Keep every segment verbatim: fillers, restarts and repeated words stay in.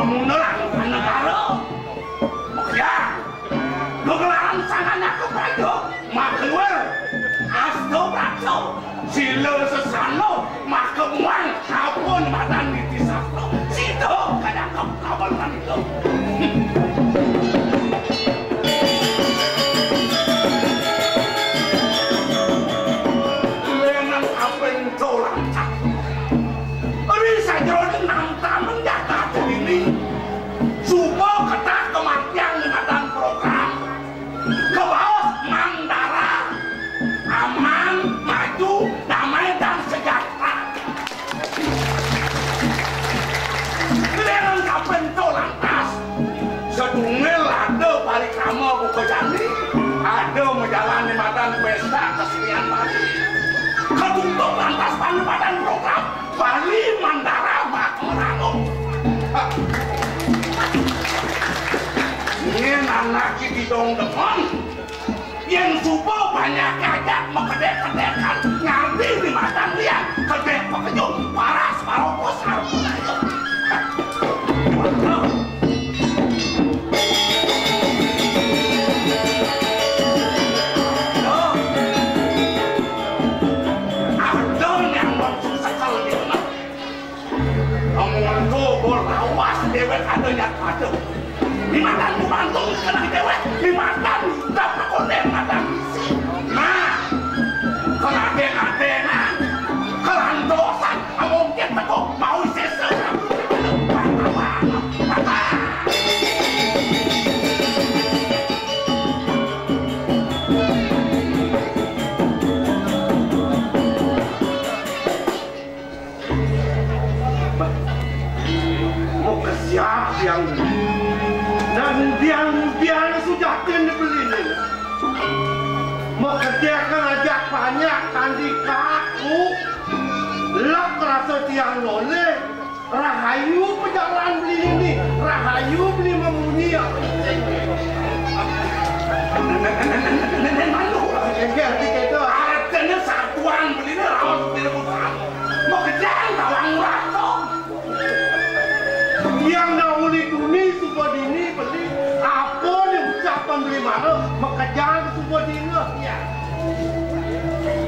Mundur negara. Ya. Gegelaran sangana kepraja. Makeluar. Asta praja. Sila sesana. Makemuang. Apa madan niti sastra. Sida kadang kabal manila. Lenang kaping dolan. Ri sajeroning nangtamen jagat dini, suba ketah kematian ngedan program. Kebaos Mandara, aman, maju, damai, dan sejahtera. Keliling kapento lantas, sedungil ada parikrama buka jani, ada majalan di madan pesta kesenian Bali. Ketutup lantas panyebaran program Bali Mandara Maharano. Ini anak kita dong demen. Yang suba banyak ajak makedek-kedekan ngarti di matan lian. Kedek pakejut, paras, parokos, arpun aja. Ada yang mau sekel di mana? Amun coba lawas dewek ada nyat pada. Di matan bubantung kena dewek, di matan dap konden matan isi. Nah, kena deng-adengan, kelantosan, amun kita kok mau sesel. Makesiab tiang. Dan tiang, tiang sujatin di beli ni. Makedek ajak banyak kandi kaku. Lak rasa tiang loleh. Rahayu pejalan beli ni. Rahayu beli memunyi. Enggak, artinya satuan beli ni raos beli utama. Makejang tawang murah to. Tiang nak uli tuni suba dini beli. Apa ni ucapan beli mara, makejang suba dini. Ya.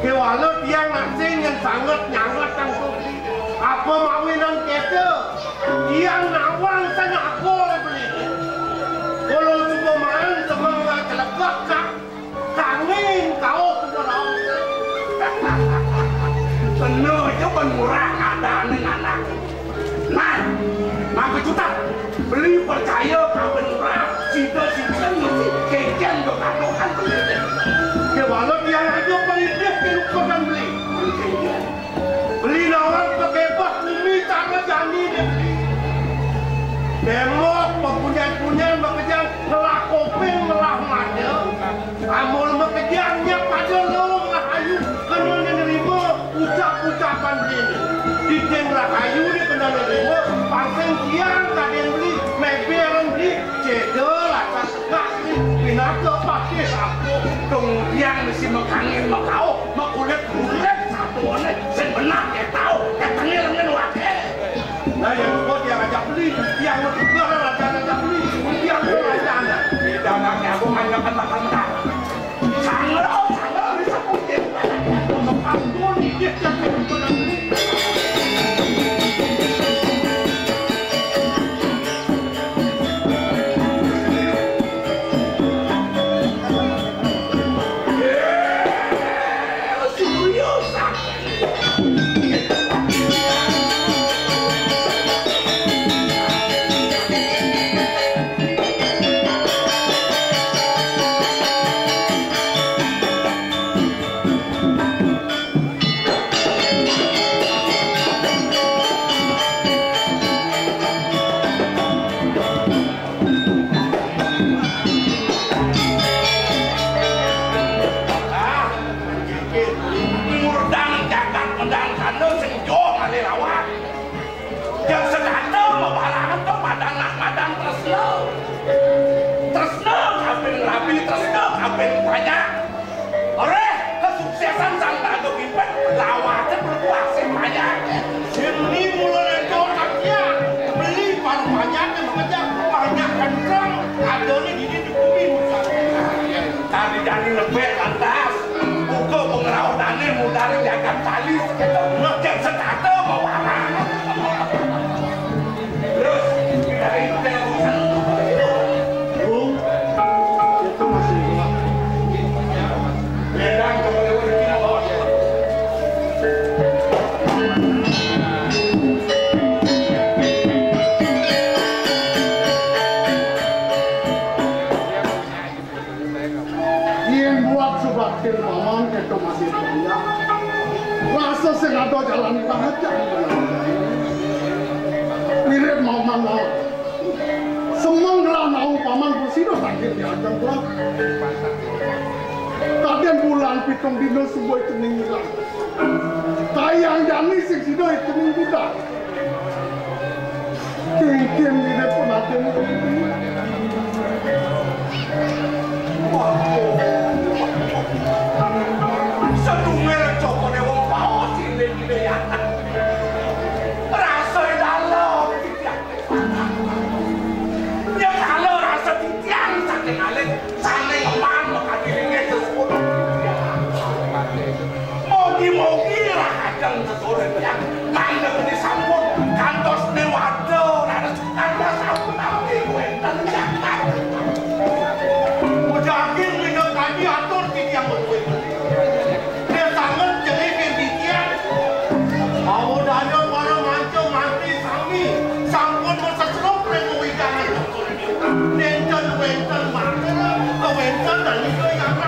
Kewala tiang nak sing yang sangat nyangat tang tu beli. Apa mawinan kita? Tiang nawang tengah apa beli. Kalau suba main semang nak kelebak kak. Kangin kauh kena raos. Bener aja ban murah keadaan anak. Nah, maka juta beli percaya kawan murah. Sida sida ngisi kejang kekaduhan beli. Kewala tiang aja pelitih kelupakan beli. Beli nawang pakebah bumi tanah jani deh beli. Tembok papunyan-punyan makejang ngelah kuping ngelah mata. Amul makejang nya pada lo ngelah ayu kena nerima ucap-ucapan beli ni. Titing ngelah ayu ni kena nerima pasang tiang kaden beli mebel beli cedel atas Kak, pinaka pakis aku. Kemudian mesti makangin makauh, makulit-kulit satuane sing benar ke tau, ke tengil ngen wake. Nah, yang kedua dia ngajak beli, yang kedua raja ngajak beli, yang kedua raja anak. Tidak nak aku hanya kata-kata. Sangro, sangro, bisa kucing. Ampun, dia yang beli. Semeng gelah naung paman prasida saking diajeng gelah. Kadén bulan pitung dina suba cening ngilang. Kayang jani sing sida cening budak. Kénkén ida pun adén. Waduh. Sedungil Cokor Déwa baos indik ida. Rasa dalem. Nyekala rasa titiang saking alit, sané ngemban makadi linggih sesuunan. Mugi-mugi rahajeng sesuunan tiang, mangda geni sampun kantos déwata, raris kantos sampun napi wénten jagat. Mujaging minangka atur titiang betuwi. Sanget cening titiang. Mawadaya para manca mantri sami sampun masesrep ring wewidangan. Nénten wénten mantra, wénten dalika yang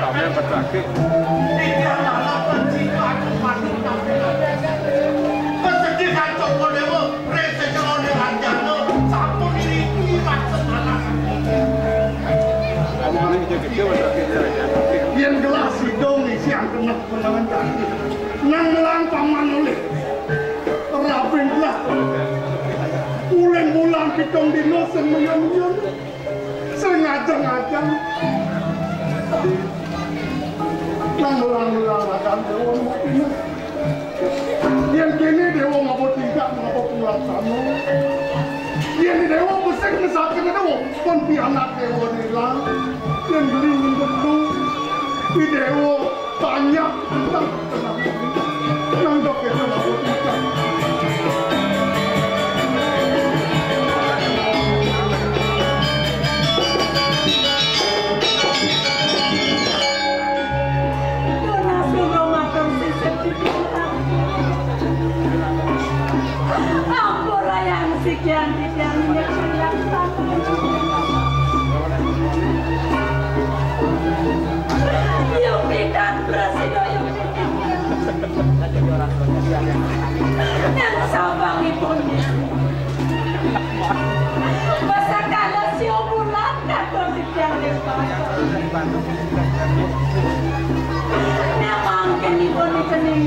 titiang lalap sida atur mantri sami. Kesedihan Cokor Déwa. Ring sajeroning anjana sampun niriki rasa panas. Yén gelah sida ngisiang genep menangan kaki, nang melang paman olih. Rabin gelah. Uling bulan pitung dina sing meyun-meyun. Sing ngajeng-ngajeng. Nang melang-melang ragan Déwa mati. Yén kéné Déwa ngaba tingkah, ngaba panglaksana. Yén Déwa besik mesakina Déwa, pun pianak Déwa nilang. Yén beli ngendelu, di Déwa banyak tentang tenang. Nang dok itu ngaba tingkah. Tunas kula matur sisip titiang. Ampurayang sikian titiang minyak silang sampun. Yupitan prasida yupitan. Nang sabangipun. Pasakala sio bulan katon titiang ring pasar. Nang mangkin ipun cening.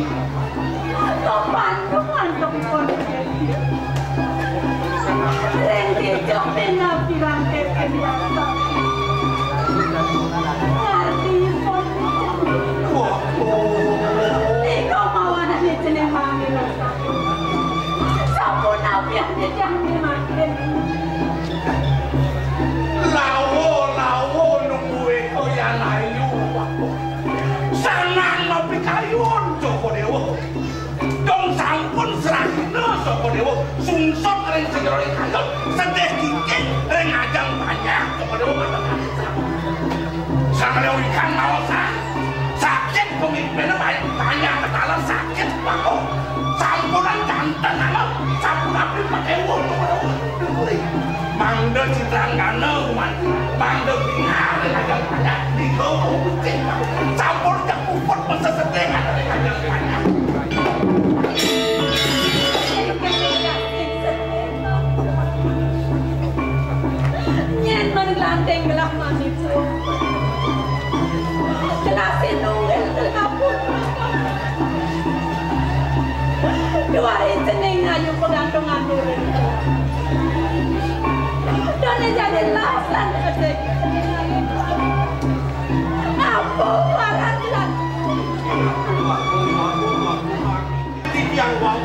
Topan duman tepun. Ring kicuk ning pirang keping biasa. Ngarti ipun. Nika mawanan cening mangkin. Sampun apian titiang mangkin. Lawa, lawa nunggu eka yan ayu. Sangang mapikayun Cokor Déwa. Dong sampun serahina Cokor Déwa. Sungsut ring sajeroning kayun. Sedih kingking ring ajeng panjak Cokor Déwa. Sang Lewikan maosan. Sakit pemimpinnya baik tanya ketalan sakit bako. Sampunan jantan nama sampun api pakai wong. Mangda citranggana kuman. Mangda bingar kajang tanya di gau kucing. Sampun jak puput masa sedih kajang tanya. Nyén mani lanting gelah manis. Gelah sinunggil gelah pun. Dua cening ayu pegantungan duri. Doni jadi lasan cening ayu. Apa waran lan. Titiang wau,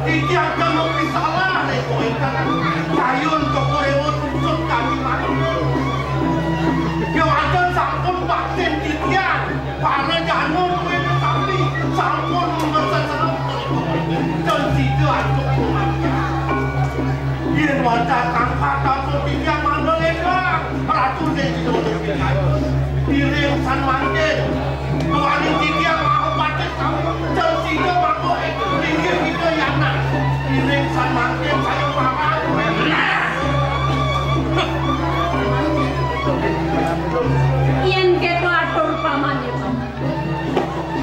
titiang kang mapisalah ring kawéntenan. Kayun Cokor Déwa tuntut kami mati. Kéwanten sampun baktin titiang, para jana duwéné sami, sampun mleset serep. Dan sida antuk kematian. Yén wantah kang patapun titiang mangda lédang, Ratu Déwi Iring san mangkin. Duaning titiang maha patih sami, dan sida mangko linggih Ida Yana. Iring san mangkin saya paman. Nah. Yén kéto atur pamanipun.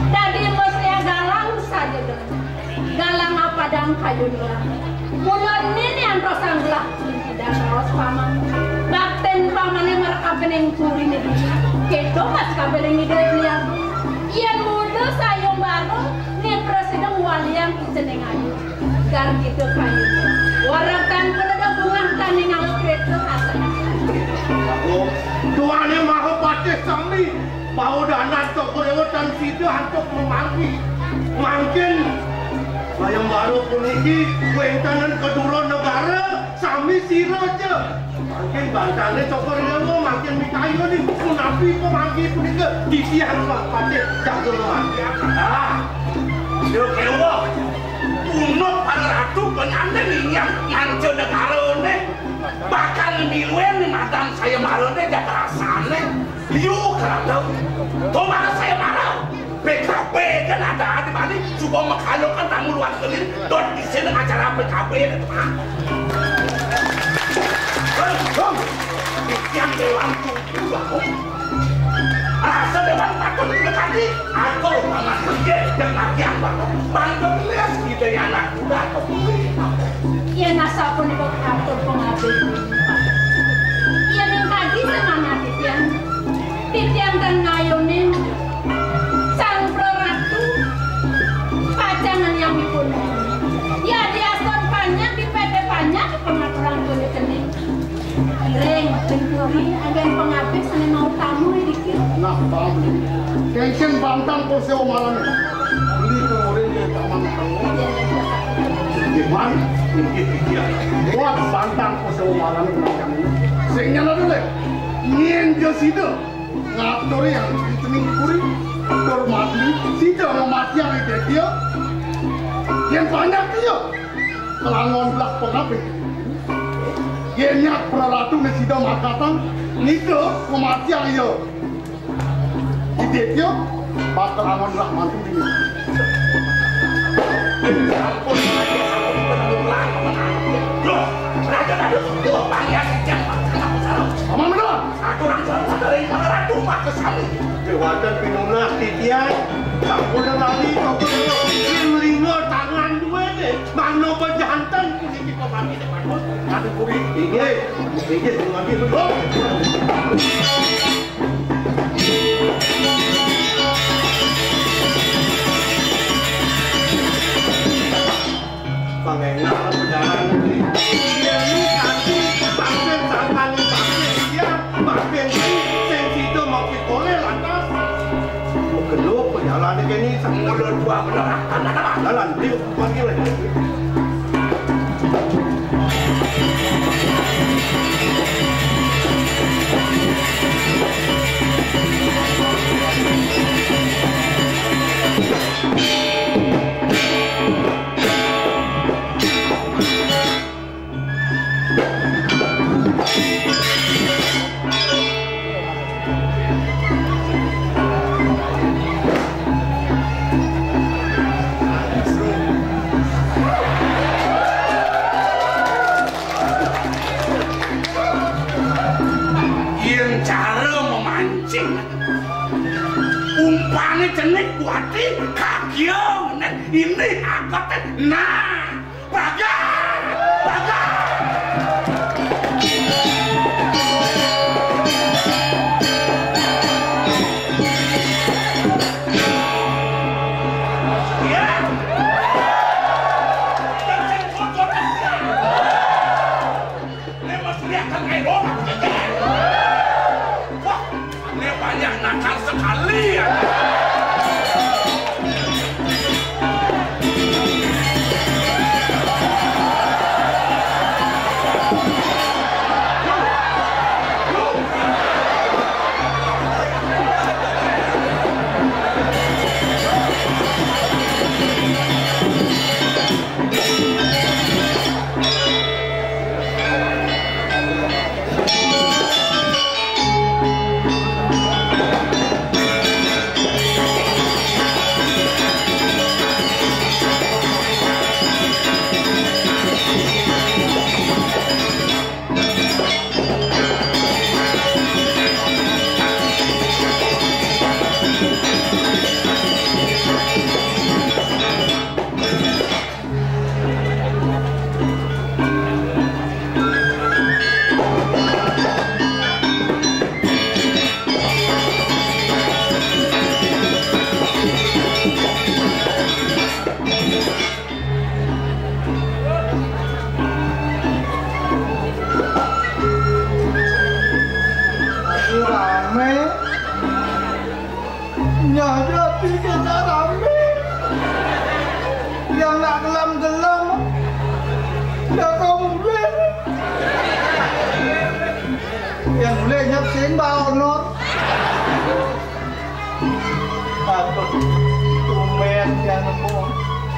Dadi mesti galang saja dengan galang apa dan kayu nila. Mula nini antos anggelah. Ning puriné dini, kéto mas kabéh ring Ida Hyang. Yén mula sayembara, né prasida ngwaliang icening ayu. Gar kita kayu. Warak tan pada bungah tan ningala kereta asana. Tuané Mahapatih sami, Bahudanan Cokor Dewa tan sida antuk mamargi. Mangkin sayembara puniki wéntenan ka dura negara, sami sira ja. Mangkin bantané Cokor Dewa, mangkin mikayuné, punapi pamargi punika titiang patih jaga lumargi. Ah, Dewa, punuk para ratu penyanding inggih manca negarané bakal miluin madan sayembarané jatrasané. Liu kerana tomara sayembara. P K B kan ada di mana? Coba menghalukan tamu luar negeri. Dot di sini acara P K B itu, Pak. Hei, Bang. Yang dewan tujuh, Bang. Rasa dewan patut mendekati. Atau paman pergi dan latihan, Bang. Bang, kita ya anak muda atau kulit. Yén asapunika katur pangabdi. Yén ing kadi sing manah titiang, titiang tan ngayunin Sang Praratu pacang ngenyanipun. Yadiastun panjak di P T panjak pangaturan kulit cening. Ring, ring puri, anggen pangabdi sané mau tamu iriki. Nah, paham. Kénkén bantang Koséwa Malana. Beli kang ora dia tak mantang. Gimana? Inggih, inggih. Buat bantang Koséwa Malana macam ini. Sing nyala dulu. Nyén dia sida. Ngatur yang cening puri. Tur mati. Sida ngamatiang dia. Yang banyak dia. Kelangon belah pengabdi. Yén nyak praratuné sida makatang, nika ngamatiang iya. Iditya bakal angon lah mantu dini. Ampun, ampun, ampun, ampun. Loh, raja, raja, loh, pangeran, jangan, jangan, jangan. Paman benar. Aturan salah dari para ratu mah kesami. Dewata pinunah titiang, sampun lali, sampun lali. Ing linga tangan duwéné, mangda bejantan puniki pamargi depan. Aduh, puri. Inggih, inggih, pamargi. Pangéngal pejalan negeri. Iya, ini kaki, makin sangkani, makin iya, makin si, sing sida makin toleh lantas. Makin lho, pejalan negeri ini, sang muda dua bener, anak-anak, jalan, dia panggil lagi. Yén cara memancing, umpamane cenik kuati, kagiya ngenen, ini akote. Nah, Bagong! Bagong! Ya! Jangan kotor, ya! Ini mesti lihat kan kayak orang, ya! Wah! Ini banyak nakal sekali ya.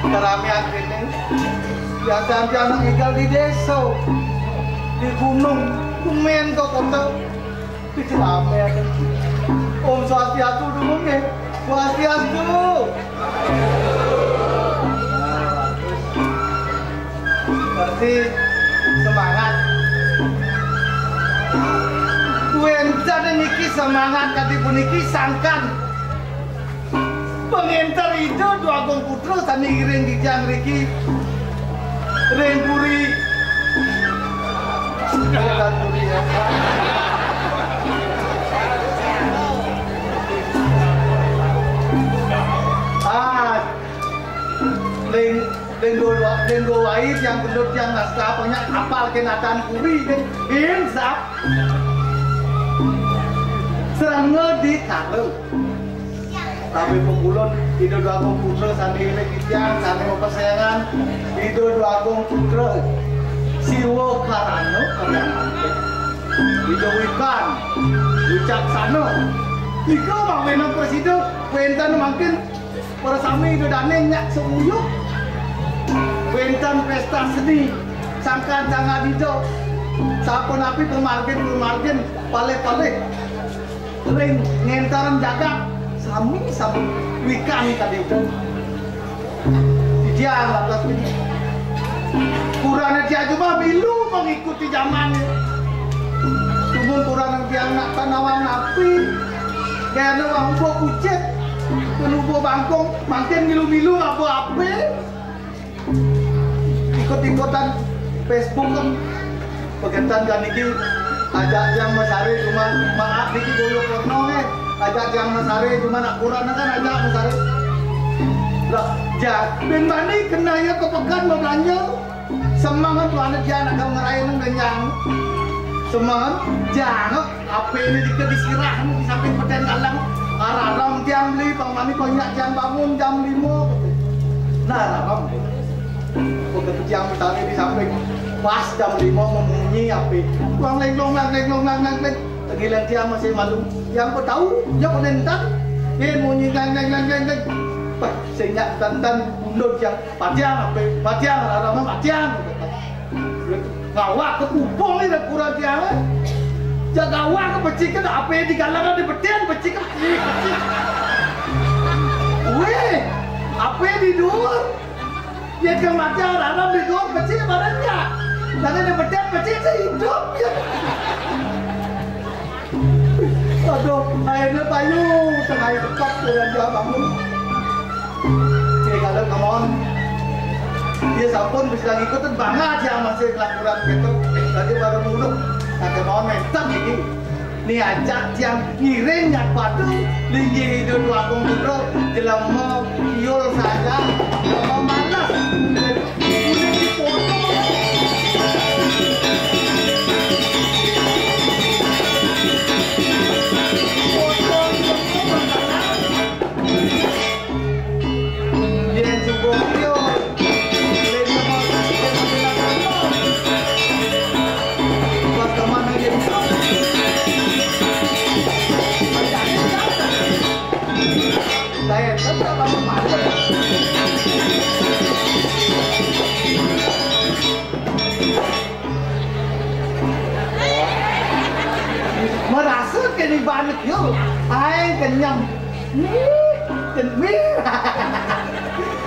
Keramean kene. Biasane anak tinggal di desa, di gunung, kumen ke kota. Iki rame aja. Om Swastiastu dulu nggih. Swastiastu. Berarti semangat. Wenten niki semangat kadi puniki sangkan. Pengenter Ida Dwagung Putra sane iring titiang riki ring puri. Ah, ring, ring dua, ring dua wai tiang gendut tiang naskah banyak apal kenatan puri, insap. Serangga di Karo. Tapi pengulun Ida Dwagung Putra sane iring titiang sane mapesengan Ida Dwagung Putra Siwa Karana Karyananti. Ida Wikan Wicaksana. Ika mawinan prasida wenten mangkin para sami Ida dane nyak semuyuk. Wenten pesta seni sangkan sangad Ida. Sapunapi pamargin-pamargin palih-palih. Ring ngentaran jagat sami-sami wikan kadi udan. Titiang lantas mini. Kurane tiang cuma milu mengikuti zaman. Cuman kurane tiang nak tanawan api. Kene wong ubo kucit, kene ubo bangkong, mangkin milu-milu apa api. Ikut-ikutan Facebook kan. Pegentan kan niki ajak tiang masare cuma maaf niki boyo porno nggih. Ajak tiang masare cuma nak kurang kan ajak masare. Lah, ja, ben bani kena ya ke pekan mau belanja. Semangat tuan dia nak ngerayain kenyang. Semangat jangan Ape ini dikit disirah di samping peden galang. Araram tiang beli, pamani banyak tiang bangun jam lima. Nah, araram. Begitu tiang tali di samping pas jam lima memunyi ape. Lang leng long, lang leng long, lang leng leng. Tegilan tiang masih malu. Yang kau tahu, yang kau nentak. Dia munyi lang leng lang leng leng. Wah, senyak tantan bundut tiang. Patiang ape? Patiang, araram patiang. Ngawak ke pupung ni dah kurang tiang, eh. Jak ngawak ke pecik ke dah ape di galang ada betian pecik ke pecik, pecik. Weh, ape di dua? Dia ke mati orang di dua pecik badannya. Dan ada betian pecik sehidup ya. Aduh, airnya payu, tengah tempat kurang dia bangun. Oke, kalau kemon, dia sampun bisa ngikutin banget yang masih kelakuran gitu. Tadi baru muluk, nah kemon mentan ini. Ni ajak tiang ngiring nyak padu, linggih hidup wakung putra, jelema iul saja, jelema malas. Udah dipotong. Merasa kene banget yo. Ai kenyang. Wih, jen-, wih.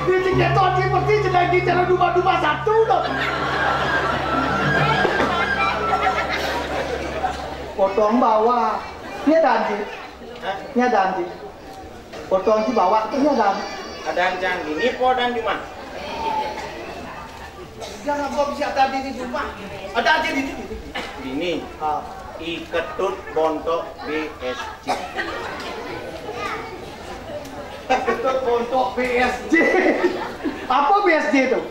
Ini kita seperti jenagi cara dua dua satu loh. Potong bawah. Ini ada anjing. Hah? Ini ada anjing. Potong si bawah ini ada anjing. Ada anjing ini po dan cuma. Jangan gua bisa tadi di rumah. Ada aja di sini. Ini. Ah. I Ketut Bontok B S J. Ketut Bontok B S J. Apa B S J itu?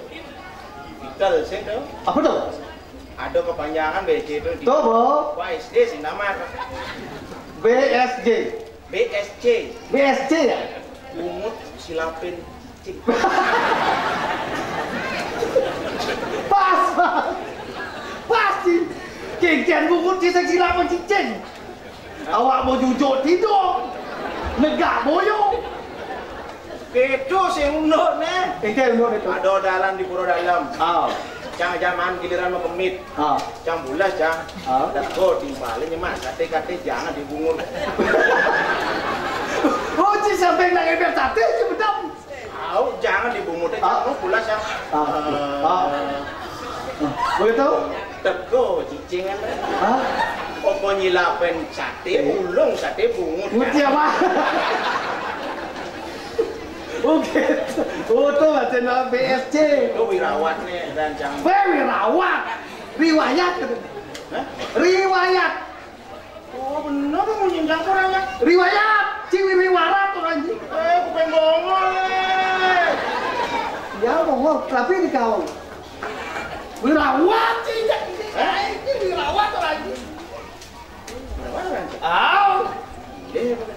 Betul sih tuh. Apa tuh? Ada kepanjangan B S J itu di Tuh, Bo. Wah, S D sih nama. B S J. B S C. B S C ya? Bungut silapin cicing. Pas, Bang. Pas, Cing. Cing, Cing, bungut cicing silapin cicing. Awak mau jujur tidur. Negak boyong. Kéto sing unduk né. Éngkén unduk itu. Ada dalan di Pura Dalem. Ah. Cang jaman giliran mau kemit. Ah. Cang bulas, Cang. Ah. Teko timpalé nyemak saté katé jangan dibungut. Oh, ci sampai nang ember saté, ci bedam. Au, jangan dibungut, ah, Cang. Mau bulas, Cang. Ah. Eh. Ah. Ah. Begitu? Teko cicingan. Hah? Apa nyilapin saté, eh, ulung saté bungut, Cang. Bungut apa? Oh gitu. Oh, tuh, macam B S C. Itu wirawat nih, dan Cang. Weh, wirawat. Riwayat. Hah? Riwayat. Oh, bener tuh, munyi campur aja. Riwayat, ciwi riwarat tuh, anjing. Eh, kuping bongol, eh. Ya, bongol, tapi di kau. Wirawat, sih, ya. Eh, ini wirawat tuh, anjing. Wirawat, anjing. Au. Iya, iya, Pak.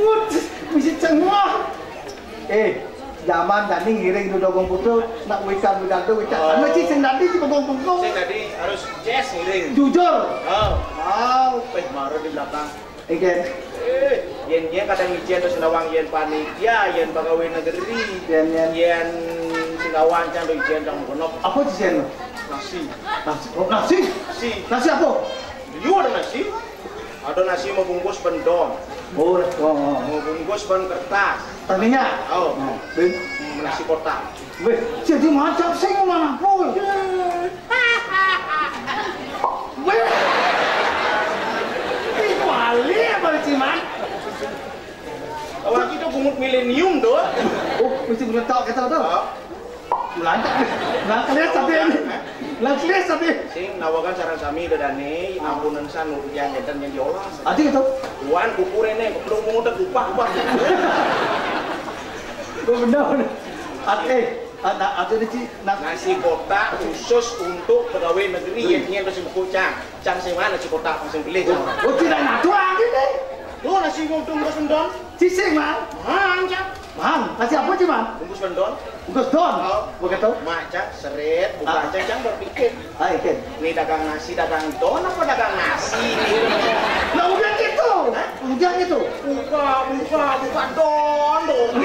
Wut, mesti cengok. Eh, zaman dadi ngiring di Dogong Putu, nak wikan wikan tu wikan. Oh. Anu, ci, sing dadi, ci, bengkong-bengkong. Sing dadi harus jazz ngiring. Jujur. Oh. Wow. Eh, baru di belakang. Oke. Eh, yén, yén kadang ijén terus nawang yén panitia, yén pegawai negeri, yén, yén, yén sing kawan cang do ijén cang kenop. Apa ijén? Nasi. Nasi. Oh, nasi. Nasi. Nasi apa? Iya ada nasi. Ada nasi mau bungkus bendon. Oh, oh, oh. Mau bungkus ban kertas. Tadinya? Oh. Oh. Hmm, nasi kotak. Weh, jadi macam sing mana pun. Weh. Ih, balik apa, Ciman? Awak kita bungut milenium tu. Oh, mesti bungut tak kita tu. Oh. Lantak. Lantak lihat sampai ini. Lantak lihat sampai. Sing nawakan saran sami dadané, ampunan san urang ngéten yang diolah. Adi itu. Wan kukur ini, belum mau tak upah, upah. Oh, benar, benar. At-, eh, at-, at-, ada di ci-, na- Nasi kotak khusus untuk pegawai negeri yang ingin terus buku cang. Cang sing mana nasi kotak, cang sing pilih, cang. Oh, tidak nyatu lagi, deh. Tuh, nasi mau tunggu sendon. Ci sing, Mang. Mang, cang. Mang, nasi apa, ci, Mang? Bungkus bendon. Bungkus don. Oh. Begitu? Mak, cang, seret, buka, ah, cang, cang berpikir. Ah, ikan. Ini dagang nasi, dagang don apa dagang nasi ini? Nah, udah gitu. Hah? Udah gitu. Buka, buka, buka, don, don.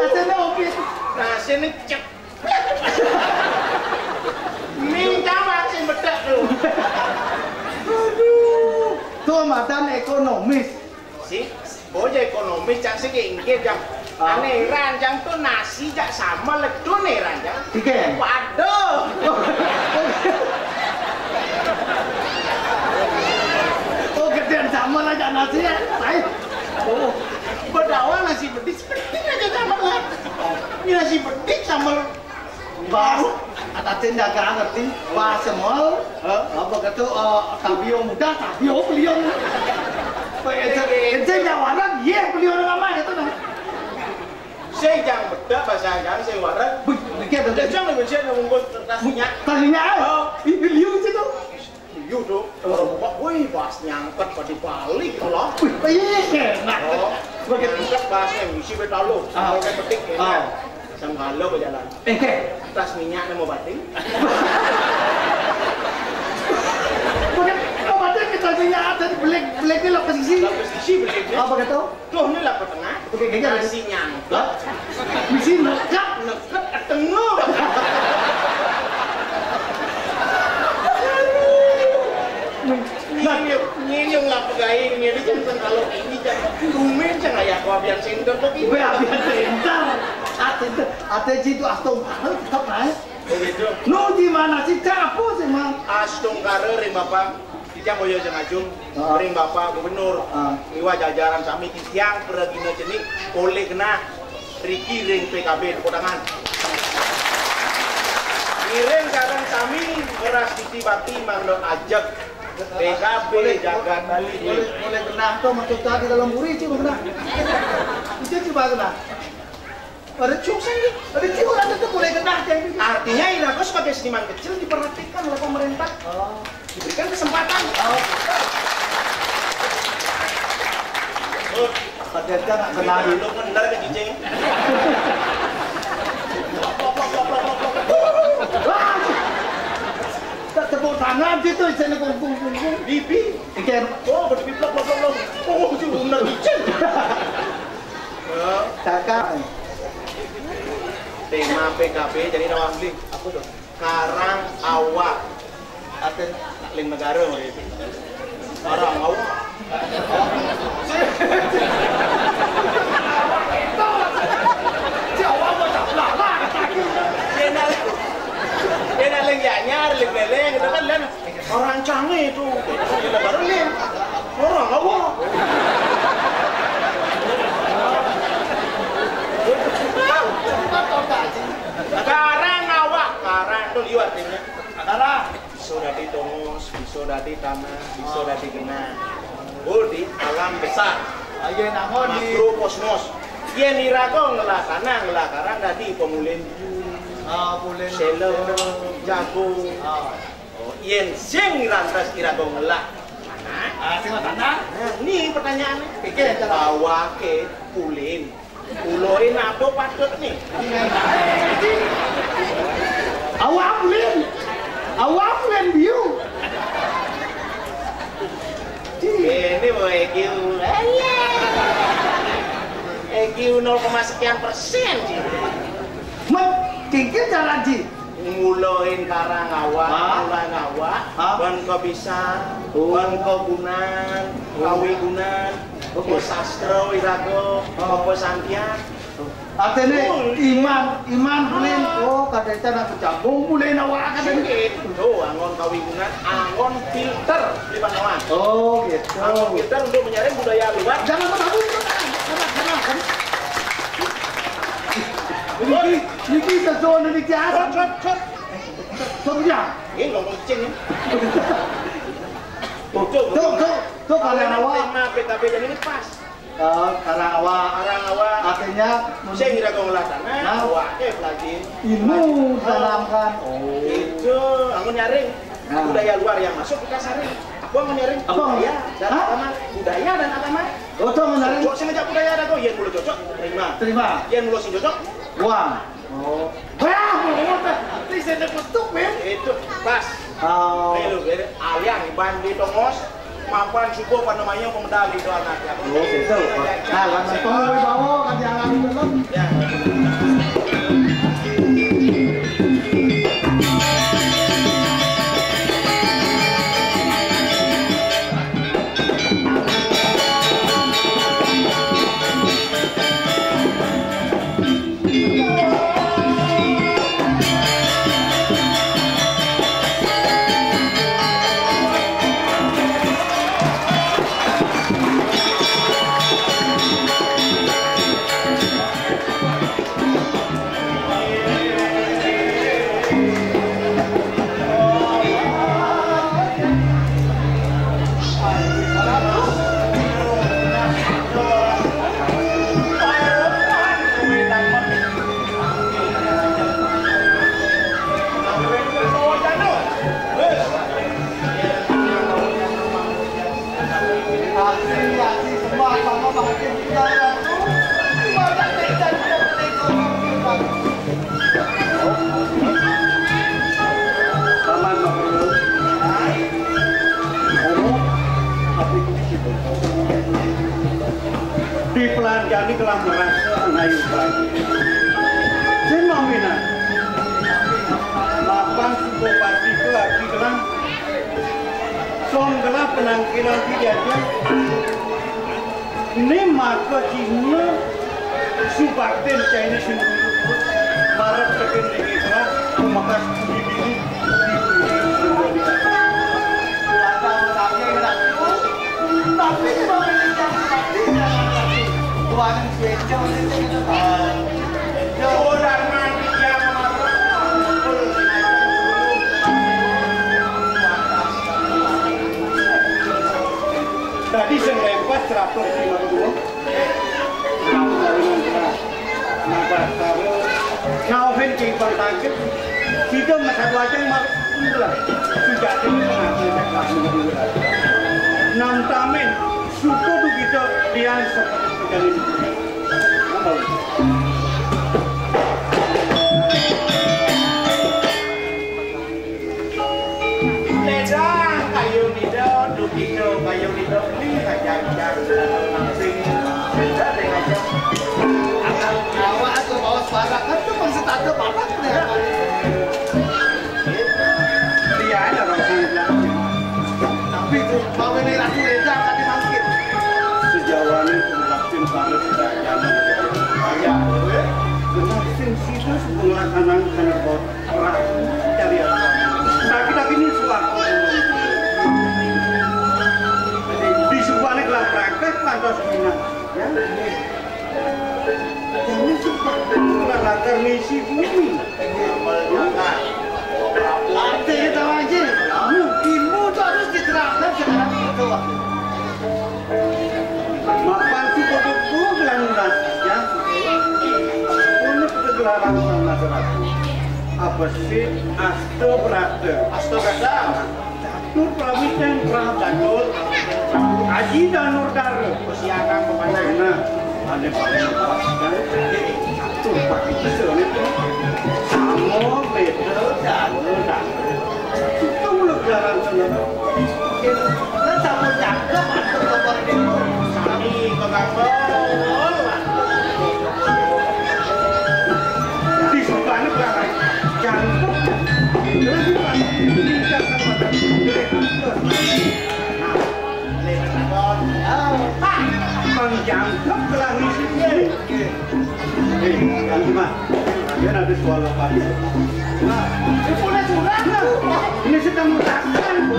Rasanya oke. Rasanya cek. Minta mancing bedak lu. Aduh. Tuh, madan ekonomis. Si, bojo ekonomis, cang sing inggih, cang. Ah. Ané ran, cang, tuh nasi jak sama ledun né ran, cang. Tiga. Waduh. Oh, gedéan sama lah jak nasi ya. Baik. Oh. Bedawa nasi bedik, sebedik aja sama lah. Ini nasi bedik sama. Bas, ada tindakan ngerti, bas semol, hah? Apa kata, eh, tabio muda, tabio beliau. Ente, ente nyawaran, iya beliau nama itu nah. Saya jangan bedak bahasa jangan saya waran. Begitu. Dia jangan begitu nunggu kertasnya. Tadinya, eh? Oh. Ih, beliau itu. Iya, Dok. Kalau buka, wih, bas nyangket pada balik, kalau. Wih, iya, enak. Oh, begitu. Nyangket basnya, isi betalo. Ah. Kalau kayak petik, enak. Ah. Sama lo ke jalan. Eh, ke? Tas minyak nemu batin. Bukan, oh, batin kita minyak ada di belik, beliknya lo ke sisi. Lo ke sisi beliknya. Apa kata? Tuh, ini lah ke tengah. Oke, kayaknya ada. Nasi nyangkut. Hah? Misi nekap, nekap, tengok. Nginyung, nginyung lah pegai ini, ini jangan kalau ini jangan. Tumen jangan ya, kau biar center tuh ini. Weh, biar center. Ate, ate jitu astong banget, tetap naik. Begitu. Nu di mana sih? Capo sih, Mang. Astungkara ring Bapak, titiang boya sing ajum, ah, ring Bapak Gubernur, ah, miwah jajaran sami titiang pragina cenik, polih genah riki ring P K B, tepuk tangan. Ngiring sareng sami ngrastiti bakti mangda ajeg P K B polih, jagat polih, Bali. Polih, polih genah to maksud tadi dalam buri, cuma genah. Itu cuma genah. Ada cium sendiri, ada cium, ada tuh boleh genah, kan? Artinya, Iraga sebagai seniman kecil diperhatikan oleh pemerintah. Oh. Diberikan kesempatan. Oh. Oh. Ada aja nak kenal. Lu bener ke cicing? Wah! Tak tepuk tangan gitu, saya kungkung-kungkung. Bibi. Ken. Oh, berdiri blok, blok, blok, blok. Oh, itu bener licin. Ya. Kakak. Tema P K B jadi nawang beli. Apa tuh? Karang awak. Artinya, ling negara, mau itu. Karang awak. Dia nak, dia nak ling anyar, ling leleng, gitu kan, len. Orang canggih itu. Baru nih. Orang apa? Karang awak, karang itu liwat ini. Karang. Bisa dadi tongos, bisa dadi tanah, bisa dadi genah. Oh, di alam besar. Ayo, namun di makrokosmos. Yen iraga ngelah tanah, ngelah karang, dadi pemulin. Ah, pemulin. Sela, jagung. Ah. Oh, yen sing ngrantes iraga ngelah tanah. Ah, sing ngelah tanah. Nah, ni pertanyaane. Pikir, cara. Awake pulin. Uloe napa patutne? Awak pulin. Awak pulin biu. Ini mau E Q. E Q nol koma sekian persen, Ji. Met, kengkil jalan, Ji. Nguloin karang awak, hah? Nguloin awak, hah? Ban kebisan, oh, ban kegunan, oh, kawigunan, oke, sastra iraga, oh, apa santian. Artine, oh, iman, iman, ah, pulin. Oh, kadang nak bercampur, mulai awak kadang. Sing itu, anggon kawigunan, anggon filter di Pangawan. Oh, gitu. Anggon filter untuk menyaring budaya luar. Jangan, jangan, jangan, jangan, jangan. Ini, ini sesuatu yang biasa. Cot, cot, cot. Tuh, ya. Ini ngomong cing, ya. Tuh, tuh, tuh, tuh, karang awak. Tema P K B jadi ini pas. Eh, karang awak. Karang awak. Artinya, sing iraga ngelah tanah, nah, awake pelajin. Ilmu ditanamkan. Oh. Itu, anggon nyaring. Nah. Budaya luar yang masuk kita saring. Apa anggon nyaring? Apa? Budaya dan, hah? Agama. Budaya dan agama. Oh, tuh anggon nyaring. Cocok sing ngajak budaya iraga, yen mula cocok, terima. Terima. Yen mula sing cocok, buang. Oh. Wah, mau apa? Ini saya dapat tuh, men. Itu pas. Oh. Ayo, lu, beda. Aliang, Iban di Tongos, mapan subuh apa namanya, pemedal itu anak, ya. Oh, gitu. Nah, kan tong wibawa, kan dialami dulu. Ya. Paman Makruh. Anu, tapi dipelanjani telah merasa ngayu pagi. Sing maminan. Mapan subuh pasti lagi telah. Song telah penangkilan dijajah. Ini maka Cina subaktin Chinese sing marep tekan lagi telah memakas budi diri. Tapi di bawah ini yang mati, buat yang sueco ini kita tahu. Tadi sing lempas seratus lima puluh. Ngabar karo ngaohin ki pangkangkit. Sida mesat wajeng mar-, sudah. Sudah ini pengaku tak langsung dulu. Nam tamen, suku tu kita lian seperti kita ini. Ledang kayu nida, dukino kayu Anang kena bot perang cari apa? Laki-laki ini suatu. Di sebuah gelar perang, kan pantas menang. Ya. Jangan suka melanggar misi bumi. Artinya tahu aja, ilmu itu harus diterapkan sekarang itu. Mapan si kodok tuh gelang ya. Untuk kegelaran masyarakat. Apa sih? Asto berata. Asto berata. Catur Pramiten Pram Catur Aji Danur Dara. Persiapan pemanah. Nah, ada paling pas kan. Catur pakai bisa nih. Sama beda Danur Dara. Itu mulut jalan sana. Kan sama cakep atau kotor demo. Sami ke kantor. Diskon banget lah. Jangkep. Terus juga. Nah, Bang jangkep telah ngisi. Eh, Kang Dimas. Dia ada suara apa? Nah, ini sudah mutakan, Bu.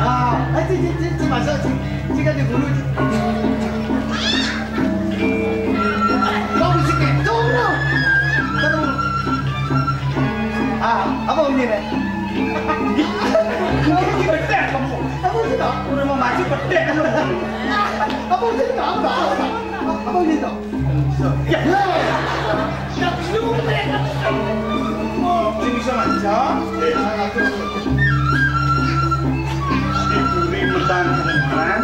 Ah, eh, cik, cik, cik, cik, masuk, cik. Cik, kan diburu, cik. Kau mesti kencang, no. Kan dulu. Ah, apa bunyi, Nek? Ini bedek kamu. Apa bunyi, toh? Udah mau maju, bedek kamu. Apa bunyi, toh? Apa, apa, apa bunyi, toh? Ya. Sing bisa maca. Diburi metang kemaran.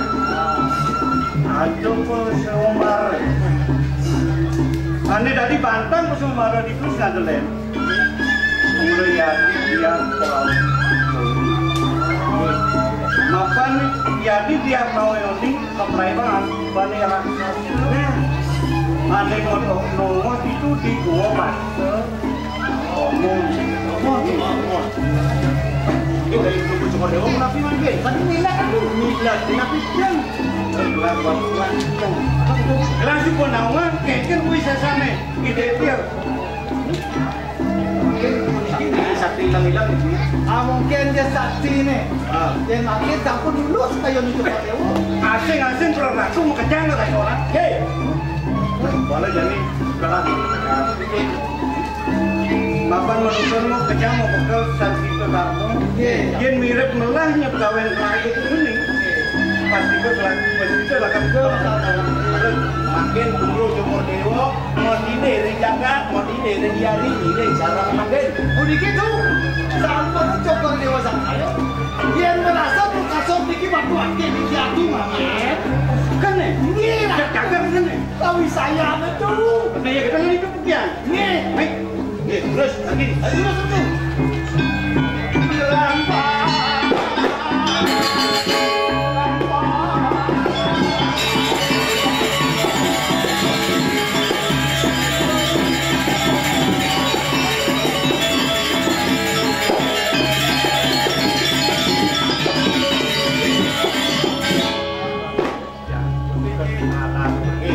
Aduh, kok seumar. Ane dadi bantang kok seumar di terus ngadelen. Mulai ya dia. Mapan jadi dia mau yoni. Kepreman, bani raksasa. Ane ngodok nongos itu di gua masa. Ngomong. Ngomong, ngomong. Ini dari guru Joko Dewa, kenapa, Mas, Be? Kan ini kan dulu. Milat, kenapa, Bang? Gelar bantuan. Gelar si Ponawan, keken kuwi sesane. Ide dia. Mungkin ini sakti hilang-hilang gitu ya. Ah, mungkin dia sakti ini. Ah. Dia makin takut dulu sekalian itu Pak Dewo. Asing-asing perang aku mau kejar nggak kayak orang. Hei. Boleh jadi kalah. Mapan manusia mau kejar mau bekel sakti itu kamu. Iya. Dia mirip melahnya pegawai terakhir itu nih. Pasti ke pelaku pasti itu akan ke makin dulu Joko Dewa. Modine ring jagat, modine ring yari, ring sarang manggen. Puniki tu, sampun Cokor Dewa Sangkaya. Yen merasa tu kasur niki batu ake niki atu manggen. Kene? Nggih lah. Jagat kene. Tawi saya anu tu. Nah, ya kita ini kemudian. Nggih. Baik. Nggih, terus lagi. Ayo, terus tu.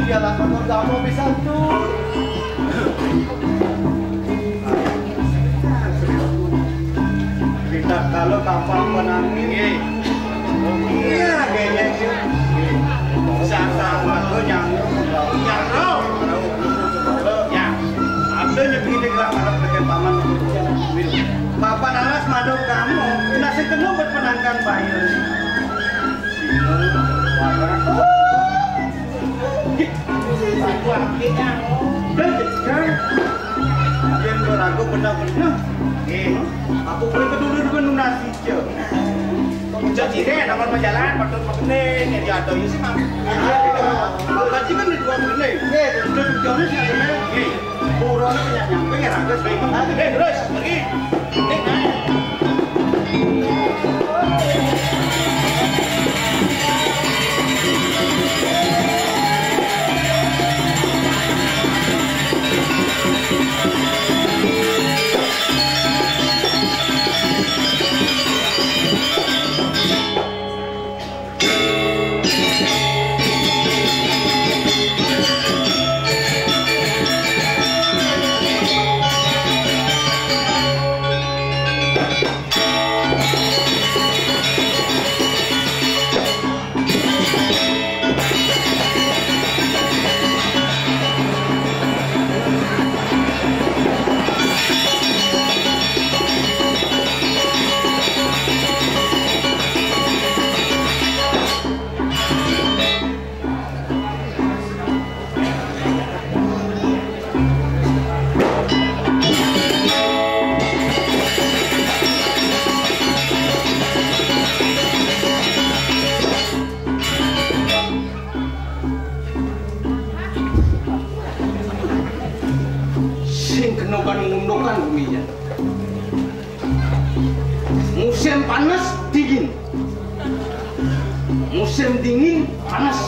Iya lah, kotor kamu bisa tuh. Wah, kita. Dah, dah. Yang berago benar-benar. Eh, aku pun kedulu juga nunasi je. Jadi deh, nama majalah, patut pakai ni, yang dia ada, ya sih, Bang. Gaji kan di dua bulan ni. Eh, betul, betul, ni siapa ni? Eh, buruan ni punya nyampe, ya, raga, baik. Eh, terus, pergi. Sing kena ban ngundukan bumi ya. Musim panas dingin. Musim dingin panas.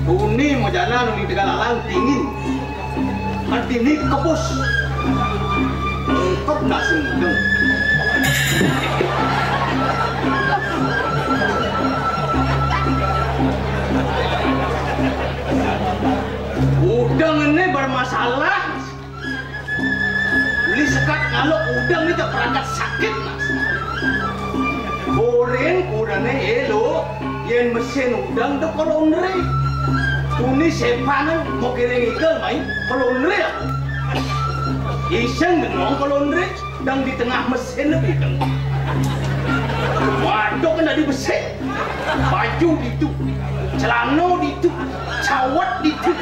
Uni majalan uni Tegalalang dingin. Artini kebus. Lengkap nasi udang. Udang ini bermasalah. Beli sekat ngalok udang ni tak perangkat sakit, Mas. Goreng kurane elo, yen mesin udang tu kolondre. Tuni sepanan mau kira ngigel main kolondre aku. Iseng bengong kolondre, dang di tengah mesin lebih deng. Waduh kena di besi. Baju ditu, celana ditu, cawat ditu,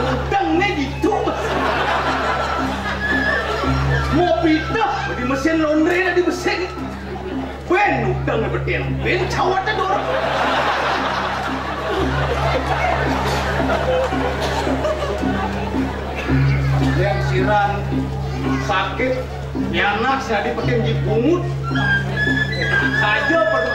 udang ne ditu. Mau pitah di mesin laundry dah di mesin. Ben udang ne betin, ben cawat ne dor. Yang siran sakit. Ni anak saya dipakai ji pungut. Saja pada.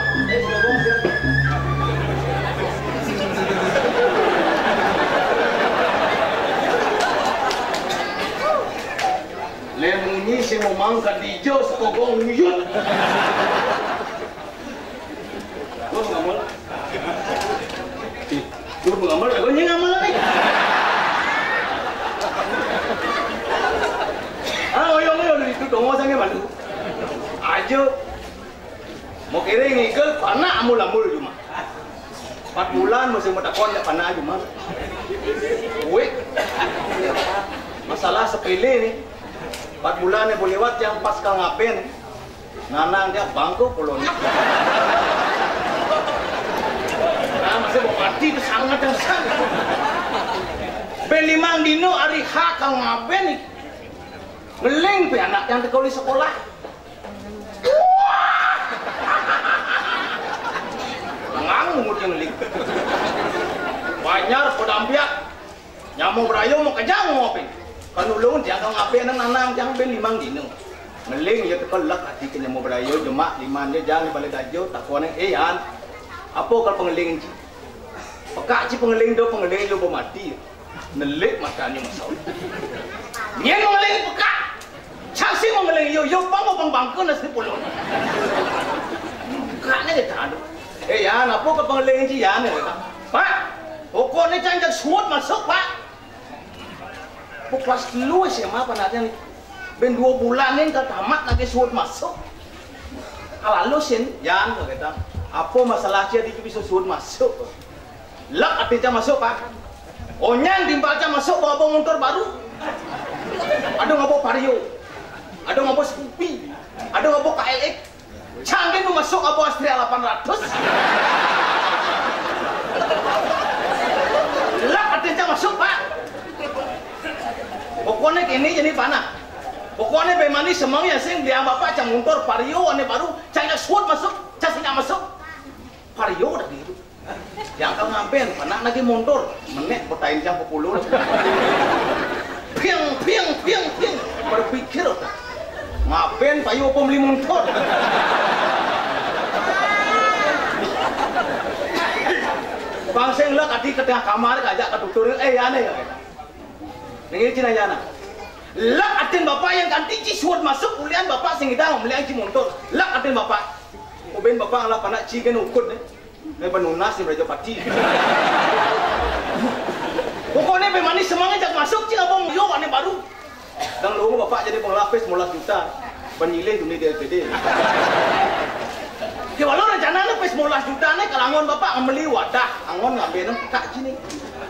Le munyi si memang kadija sekogong uyut. Terus ngamal. Terus ngamal, aku ni ngamal ni. Ah, oyong, oyong, itu dong, saya malu. Aja. Mau kira ngigel, panak amul-amul cuma. Empat bulan masih mau takon, tak panak cuma. Wih. Masalah sepele ni. Empat bulan ni boleh lewat yang pas kang ngaben. Nanang dia bangku pulon. Nah, masih bupati itu sangat yang sangat. Ben limang dino hari H kang ngaben ni. Ngeling pe anak yang tekoli sekolah. Ngang mungut yang ngeling. Banjar padampiak. Nyamo berayo mau kejang mau pe. Kan ulun jangan ngape nang nanang jangan ben limang dino. Ngeling ya tekelek hati ke nyamo berayo jemak liman dia jangan balik dajo takoneng eh an. Apa kal pengeling ci? Pekak ci pengeling do pengeling lo mati. Nelik matanya masuk. Nyen mengeling pekak. Cang si mengeling yo yo bang bang bangke nasi pulau. Pekaknya kita anu. Eh ya, apa ke pengeling ci ya ne? Pak, pokoknya cang cang suut masuk pak. Puk kelas telu S M A apa nanti nih? Ben dua bulan nih tak tamat lagi suut masuk. Kalau lu sin, Jan, kata, apa masalah dia itu bisa suut masuk? Lak ati cang masuk, Pak. Onyan timpal cang masuk bawa, bawa motor baru. Ada ngabo Vario. Ada ngabo Scoopy. Ada ngabo K L X. Cang dia nu masuk ngabo Astrea delapan ratus. Lak ati Masuk, Pak. Pokokné kéné jadi panah. Pokokné bé mani semeng ya sing dia bapak cang montor Vario ané baru, cang nyak suud masuk, cang sing nyak masuk. Vario tadi itu. Yang kal ngabén, panah lagi montor, menék betain cang pepuluh. Piang, piang, piang, piang. Berpikir, ngabén payu apa meli montor. Bang sing lek ati ke tengah kamar, kajak ketutur, eh, ya, né, ya. Ning iki cinayana. Lek atin bapak yang kanti ci suud masuk, ulian bapak sing ngidang, meli ci montor. Lek atin bapak. Ubin bapak ngalah panak ci kén ukud né. Né penunas né Braja Pati. Pokokné bé mani semeng jak masuk, ci abang yo ané baru. Dang lu bapak jadi pengelah pis lima belas juta. Penyilih dunia di L P D. Ya walau rencana né pis lima belas juta né kalangon bapak ngemeli wadah, angon ngabén pekak ci né.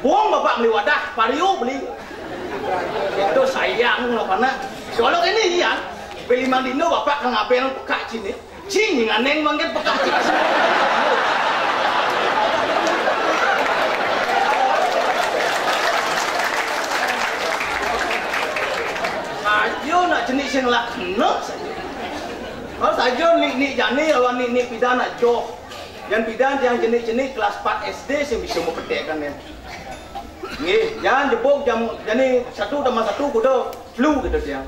Bohong bapak meli wadah, Vario beli. Itu sayang lah panak. Kalau ini iya, beli Mang Dino bapak kang ngabén pekak ci né. Cing, nganeng mangkin pekak cing. Saja nak jenik sing lah kena saja. Kalau saja nik-nik jani lawan nik-nik pidan nak joh. Yang pidan yang jenik-jenik kelas empat S D sing bisa mau petek kan ya. Nggih, jangan jebok jam jani satu tambah satu kudu flu gitu dia.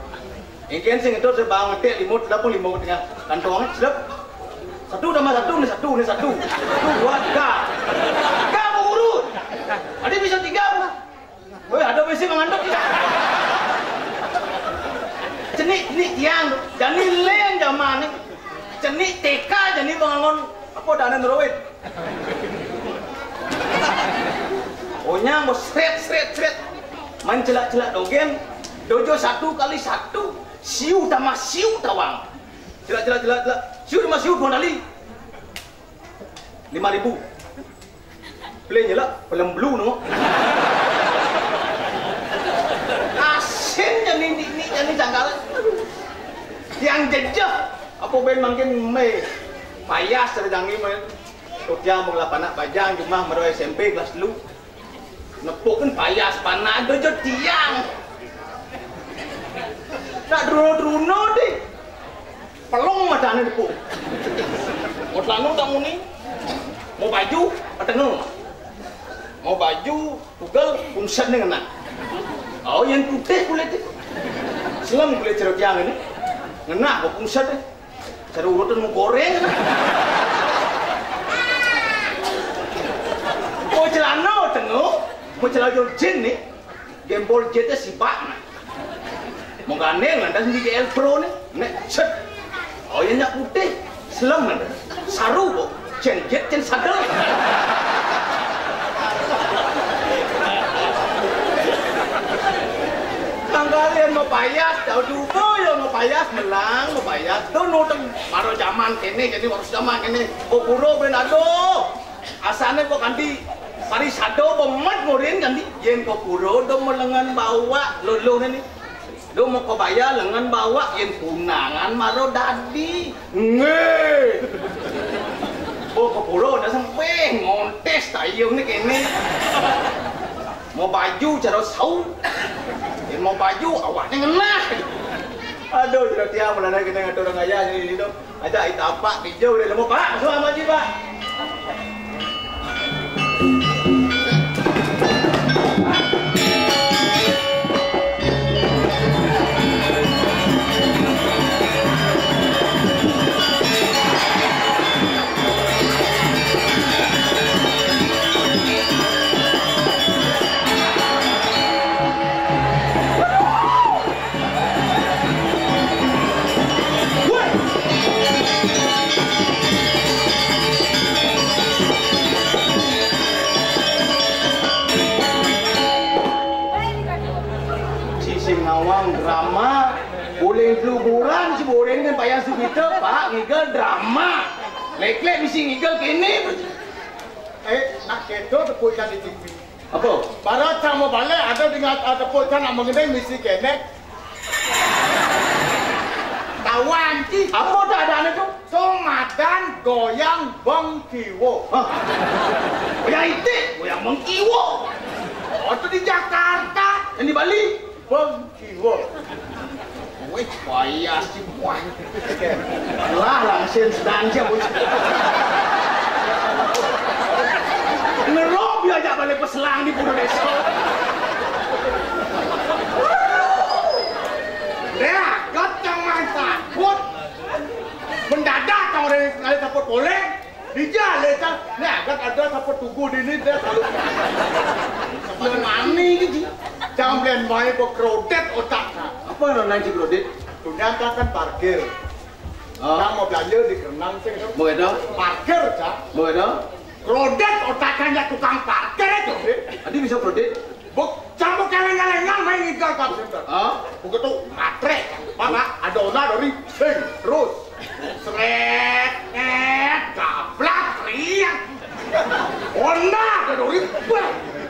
Engkén sing itu sebang ngetik lima, delapan lima tengah kantong, selep. Satu tambah satu, né satu, né satu. Satu, dua, tiga. Tiga, Bu Guru. Ada bisa tiga, Bu. Woi, ada bisi mengandung kita. Cenik, cenik tiang. Jani lén zaman né. Cenik T K, jani bangun. Apa dana neruin? Onyang bos sret, sret, sret. Main celak-celak dogén. Dojo satu kali satu. Siu tambah siu tawang. Celak, celak, celak, celak. Siu tambah siu dua kali. Lima ribu. Pelé nyelak, pelem belu no. Asin jani ni, ni jani janggal. Yang jejeh, apa ben mangkin mé payas dari dangi mé. Kutiang mengelapanak bajang jumah mero S M P kelas telu. Nepuk kan payas panak dojo tiang. Tak druno-druno deh. Pelung matané nepuk. Mau celana tak muni. Mau baju, petengel. Mau baju, tugel, pungset né ngenah. Oh, yang putih kulitné. Selem kulit cero tiang ini. Ngenah, mau pungset né. Cari urutan mau goréng. Mau celana tengok, mau celana jin né. Gembol jete sibak nah. Mau gandeng lantas di G L Pro né. Né, set. Oh, iya nyak putih. Selem nah. Saru kok. Cén jet, cén sadel. Tanggalin mau payas, tahu juga ya mau payas, melang, mau payas. Tuh nuteng, baru zaman kéné, jadi harus zaman kéné. Kok buru ben aduh. Asané kok kanti, pari sado bemet ngurin kanti. Yén kok buru do melengan bawa, luluh né. Do mau kebaya lengan bawa, yén tunangan maro dadi. Nggih. Oh, kok buru dah sempé, ngontés tayung né kéné. Mau baju cara sau. Yén mau baju, awaknya ngenah. Aduh, cara tiang, mana kéné ngatur orang kaya, jadi, jadi, Ajak ita apak di jauh dari lembok, Pak. Masuk, Pak Haji, Pak. Sing nawang drama, boleh luburan si Boren kan payah subita, Pak, ngigel drama. Lek-lek misi ngigel kéné. Eh, nak kéto tepuk ikan di T V. Apa? Barat sama balik ada dengan, ah, tepuk ikan nak mengenai misi kéné. Tawan ti. Apa tak ada anak tu? Tumadan goyang bengkiwo. Hah? Goyang itik, goyang bengkiwo. Atau di Jakarta? Yang di Bali? Bang, kiwa. Wih, payah sih, wah. Lah, langsung sedang siap, bocah. Ngerok dia ajak balik peselang di Pura Desa. Dah, gotong main takut. Mendadak kau orang sekali takut boleh. Dija le ta, ne agat ada sapa tugu dini dia selalu. Sapa mani gitu. Jangan belian mai kok kredit otak. Apa nang ci kredit? Dunia kan parkir. Oh. Nang mau belanja di Kerenang sih. Begitu. Parkir, Cak. Begitu. Kredit otaknya tukang parkir itu. Adi bisa kredit? Buk, campur kaleng-kalengan main ngigal call center. Hah? Begitu matre, Bapak, ada ona dari sing terus. Sret, net, gablak, riang. Ona ada dari, wah,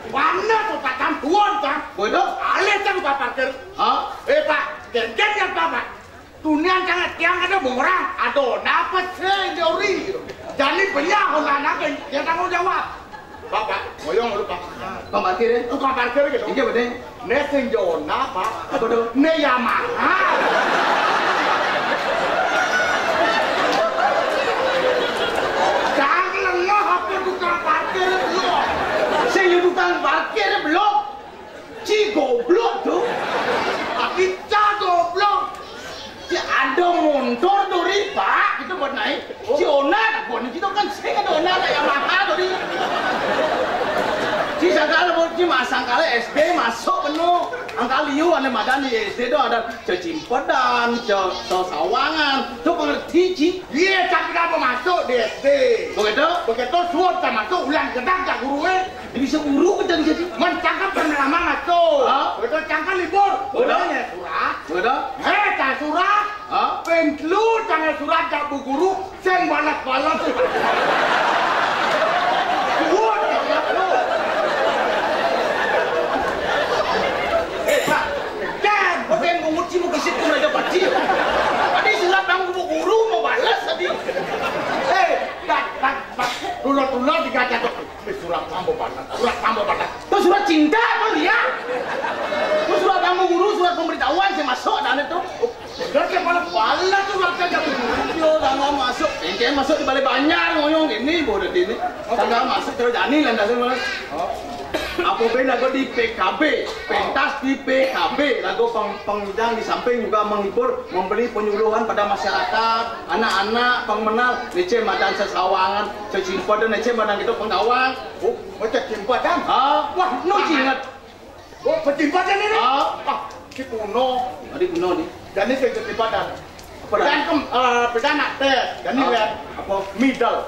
mana tuh takkan tuan, kan? Bodoh. Alih kan tukang parkir. Hah? Eh, Pak, deket ya, Bapak? Tunian sangat tiang kada murah, ada napa sendiri. Jadi benyah honda naga yang tanggung jawab. Bapak, ngoyong lu, Pak. Tukang parkir ya? Tukang parkir gitu. Iya, betul. Ne sing jona, Pak. Apa tuh? Ne Yamaha. Jangan lengah apa tukang parkir lu. Sing tukang parkir belum. Ci goblok tuh. Tapi ca goblok. Ci ada montor duri, Pak. Kita buat naik. Ci ona tak buat kita kan sing ada ona tak Yamaha duri. Ci sangkal buat ci masang kali S D masuk penuh. Angkal liu ane madan di S D tuh ada cecimpedan, ce-, sawangan. Tuh pengerti, Ci. Iya, tapi apa masuk di S D? Begitu? Begitu suap tak masuk, ulang gedang tak guru eh. Bisa guru kita jadi. Men cangkep pernah lama masuk. Hah? Betul cangkep libur. Betul. Boleh ya surat. Betul. Heh, tak surat. Hah? Pentlu tangan surat tak bu guru, sing balas-balas. Suat tak masuk. Eh, Pak. Dan, bukan menguci muka situ Raja Pati. Tadi surat bang bu guru mau balas tadi. Eh, tak, tak, tak. Tular-tular digajah tuh. Eh, surat mambo banget, surat mambo banget. Tuh surat cinta tuh dia. Tuh surat tamu guru, surat pemberitahuan saya masuk dan itu. Bener dia malah balas tuh surat kerja. Yo, tanggal masuk. Engke masuk di Balai Banjar ngoyong ini, bodoh ini. Tanggal masuk terus jani landasan malah. Oh. Apa beda kok di P K B? Pentas di P K B, lagu peng pengidang di samping juga menghibur, memberi penyuluhan pada masyarakat, anak-anak, pengmenal, nicen madan sesawangan, secimpet, nicen madan kita penggawang. Oh, macam cimpadan? Ah, wah, nu ingat. Oh, pecimpadan ini? Ah. Ah, si Puno. Adi Puno ni. Dan ini saya cimpadan. Apa dah? Dan kem, eh, pedanak teh. Dan ini lihat. Apa? Middle.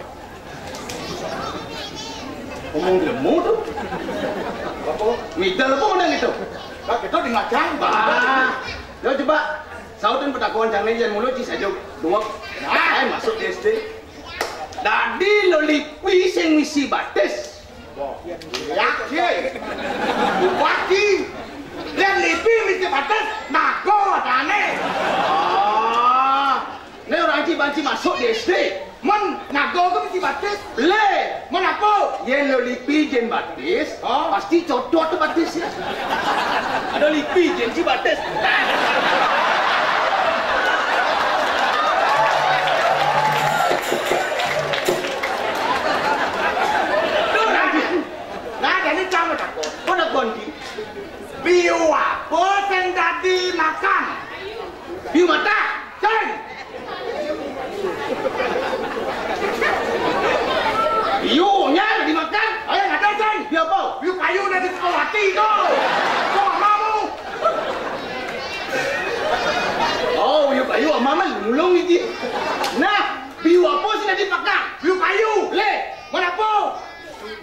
Ngomong lemu tuh. Apa? Middle apa ngomong itu? Nah, kita di ngacang. Bah. Yo coba sautin petakuan cang nih, jangan mulu ci saja. Dua. Nah, masuk di S D. Dadi lelipi sing misi batis. Wah, iya, iya. Bupati. Lelipi misi batis, nago adane. Ah. Nek orang ci banci masuk di S D. Men nago ke mesti batis. Le. Men apa? Yen lo lipi jen batis, oh, pasti cocok tuh batis ya. Ada lipi jen ci batis. Nah, jadi kamu takut. Kau nak ganti. Biu apa sing dadi makan? Biu mata. Cai. Biunya ada dimakan. Ayo, ada, Cai. Biu apa? Biu payu dari Sukawati tu. Kau mamamu. Oh, biu payu, mama mulung ini. Nah, biu apa sih tadi makan? Biu payu. Le, mana apa?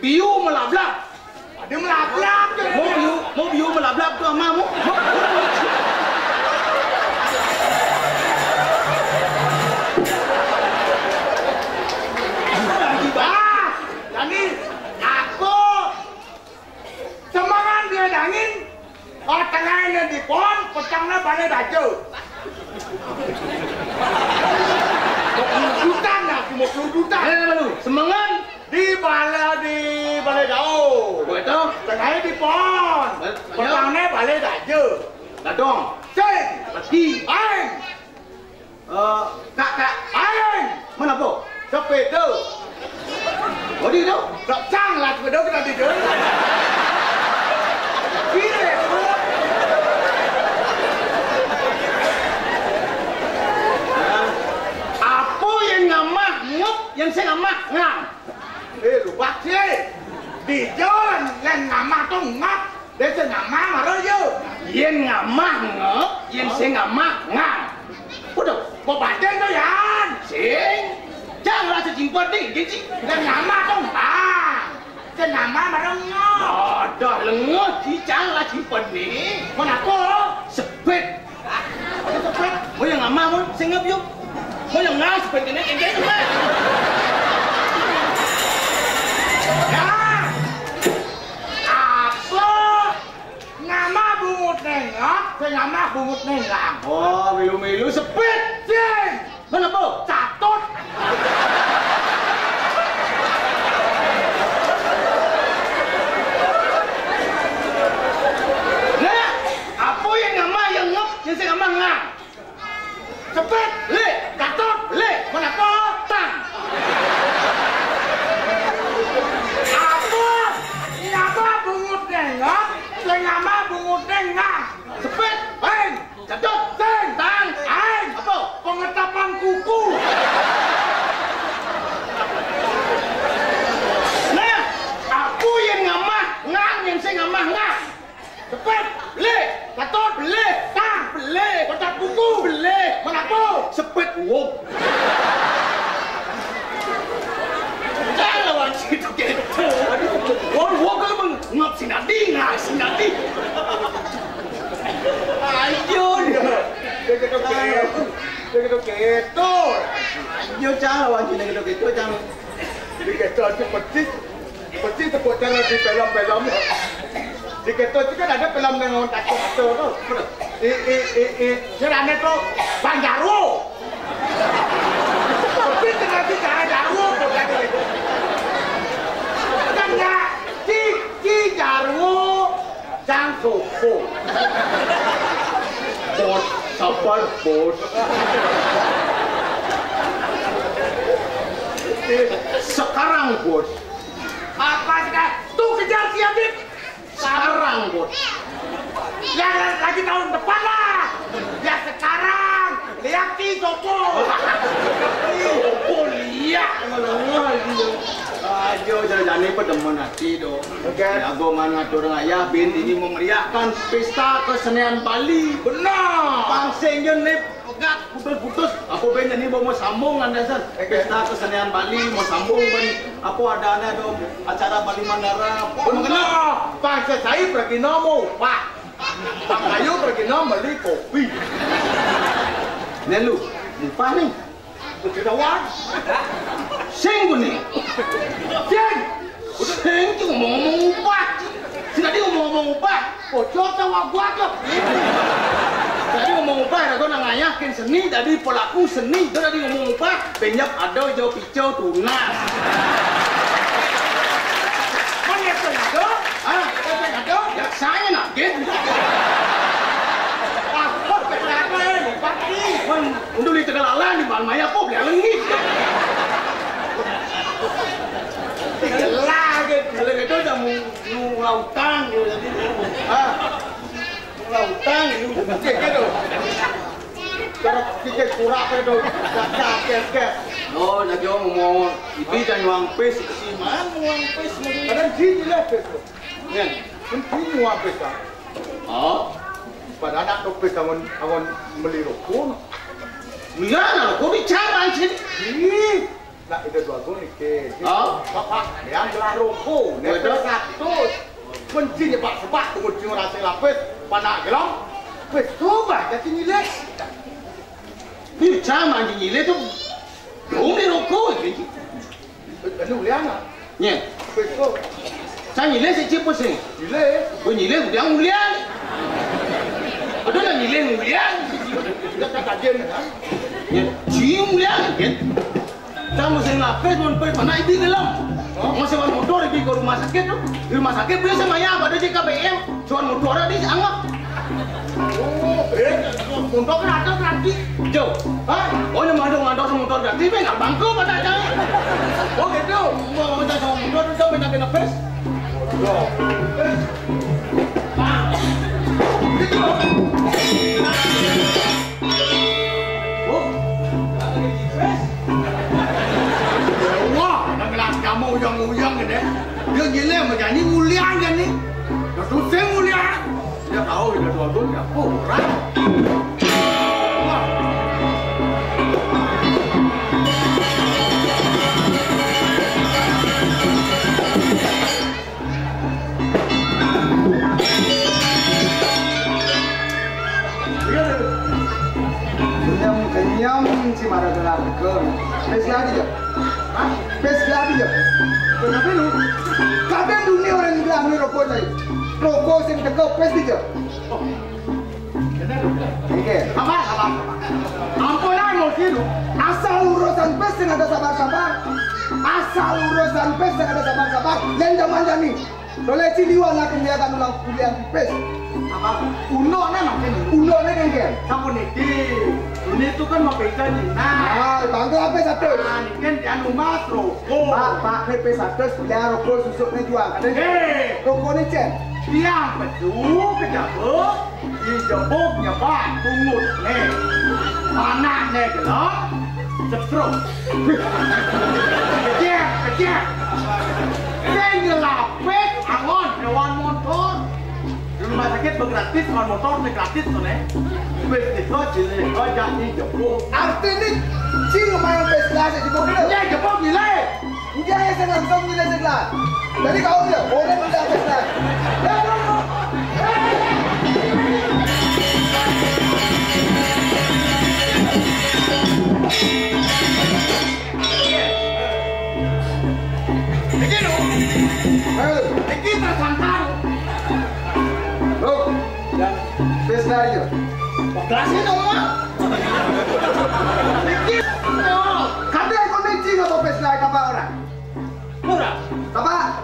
Biu melablak. Ada melabrak je. Mau biu, mau biu melabrak tu ama mu. Mau. Ah, jadi aku semangat dia dangin. Oh, tengahnya di pohon, petangnya pada dajo. Mau keludutan aku, mau keludutan. Eh, lalu, semangat. Di bala, di bala jauh. Betul. Tengah Di pon. Petangné balé daja. Dadong. Sing. Lagi. Aing. Eh, kak, kak. Aing. Mana po? Sepéda. Oh, di itu. Sok cang lah sepéda kita di itu. Pilih. Apa yang ngamah ngep, yang saya ngamah ngam? Eh, lupa sih. Di jalan yang ngamah tuh ngap. Dia sing ngamah marah ya. Yén ngamah ngep, yén sing ngamah ngam. Udah, mau baca tuh ya. Sing. Jangan rasa simpen nih, gini. Yang ngamah tuh ngap. Sing ngamah marah ngap. Ada lengah, cicang lah simpen nih. Mau apa? Sepit. Ada sepet. Mau yang ngamah, mau sing ngep yuk. Mau yang ngas, pengennya kayak gitu, Pak. Ya. Apa? Ngamah bungut nengok, saya ngamah bungut nengok. Oh, milu-milu sepit. Sing. Mana, Bu? Catut. Nah, apa yang ngamah, yang ngep, yang saya ngamah ngam? Sepit. Lé. Katut. Lé. Mana po? Tang. Apa? Ngapa bungut nengok? Sing ngamah bungut nengok. Sepit. Aing. Katut. Sing. Tang. Aing. Apa? Pengetapan kuku. Nah, apa yang ngamah? Ngang yang saya ngamah ngang. Cepet. Beli. Patut. Beli. Tang. Beli. Kotak buku. Beli. Menapu. Sepet wong. Jangan lawan situ gitu. Aduh, wong, wong kalau mengap si Nadi, nggak si Nadi. Ayo, dia. Dia gitu gitu. Dia gitu gitu. Ayo, jangan lawan sini gitu gitu, jangan. Jadi gitu aja persis. Mesti tepuk tangan di film-film. Di Keto itu kan ada film yang orang takut atau tu. I, i, i, i. Yang aneh tu, Bang Jarwo. Tapi tengah si cara Jarwo tu kan. Kan ya, si, si Jarwo, Jang Soko. Bos, sabar, Bos. Sekarang, Bos. Apa sih, Kak? Tuh, kejar si Adit. Sekarang, Bos. Ya, lagi tahun depan lah. Ya, sekarang. Lihat si Sopo. Sopo, lihat. Aduh, jane-jane pedemen ati, do. Oke. Jago man ngatur ngayah, bin ini memeriahkan pesta kesenian Bali. Benar. Pang sing yo ne pegat, putus-putus. Apa ben ini mau sambung, Anderson? Oke. Pesta kesenian Bali mau sambung, ben. Apa ada, ada dong acara Bali Mandara? Apa mengenal? Benar. Pang sesai pergi nemu, Pak. Pang ayo pergi nemu beli kopi. Nih lu, lupa nih. Udah wan. Sing ku nih. Sing. Sing ku ngomong-ngomong upah. Sing tadi ngomong-ngomong upah. Bocor tawa gua tuh. Tadi ngomong upah, ada gua nang ngayakin seni, tadi pelaku seni, itu tadi ngomong upah, penyap ada jauh picau tunas. Mana yang ada? Hah? Mana yang ada? Ya, saya nak, gitu. Ah, kok kenapa, eh, lupa, nih? Man, untuk di Tegalalang, di Balmaya, kok, ya, lengit. Tinggal lagi. Kalau gitu, udah mau, mau lautang, gitu, tadi. Ah. Lautang, gitu. Oke, gitu. Cara pikir kurang, gitu. Gak, gak, gak, gak. Oh, lagi ngomong, ibi dan uang pes, si mana uang pes, mana? Kadang sini lah, pes. Yen. Mesti nyuapis, Pak. Oh. Padahal anak topis amun, amun meli roko, no. Iya, nah, roko bicara sih. Ih, nak ida dua go niki. Oh. Bapak, yang gelar roko, betul. Nepes seratus. Kuncinya Pak Sebak, kuncinya rasa lapis, panak gelong. Wis, coba, jadi nilai. Ini sama anjing nilai tuh. Dong, ini roko, ini. Anu ulian ah. Nyén. Betul. Saya nyilih si Cipus sih. Nyilih. Gue nyilih udah ulian. Aduh, yang nyilih ulian. Kita tak kajian kan? Ya, cium ulian, kan? Kamu sing lapis, mun pes mana ibi dalam? Mau sewa motor di ke rumah sakit tuh. Di rumah sakit biasa maya pada J K B M. Sewa motor di anggap. Oh, eh, motor kan ada nanti. Jo. Hah? Oh, yang ada ada motor gratis, ben nggak bangku pada aja. Oh, gitu. Mau kita sewa motor tuh sampai nak kena pes. Wah, nang ngelas kamu uyang-uyang gede. Dia gile menyanyi mulia kan nih. Udah susah mulia. Dia tahu udah dua tahun ya kurang. Wah. Kenyam, kenyam si mara gelar ke. Pes lagi ya. Hah? Pes lagi ya. Kenapa lu? Kadang dunia orang bilang ni rokok tadi. Rokok sing teko pes dia. Oke. Apa? Apa? Ampun lah mau sih lu. Asal urusan pes sing ada sabar-sabar. Asal urusan pes sing ada sabar-sabar. Yang zaman ni. Boleh cili wala kembiakan ulang kuliah di pes. Apa? Uno na makin. Uno na kan kan. Siapa ni? Ini tu kan mau pesa ni. Nah. Ah, bangga apa satu? Ah, ni kan dia rumah rokok. Pak, Pak, ni pes satu, dia rokok susuk ni jual. Ada ni? Hei. Rokok ni cen. Dia betul ke jago? Di jebok nyebak pungut ni. Anak ni gelap. Setruk. Kejap, kejap. Dia nyelapit angon hewan motor. Di rumah sakit bergratis, hewan motor ni gratis tu ni. Bis ni kau cili kau jadi jebok. Arti ni cing main pes lah jebok ni. Dia jebok gila. Udah ya, saya langsung nilai sebelah. Jadi kau dia, boleh tidak sebelah. Ya, ya, ya. Ini lu. Ayo. Ini tersangka lu. Lu. Ya. Sebelah aja. Kelas itu, Mak. Ini. Kadang kau ni cing apa sebelah apa orang? Murah. Apa?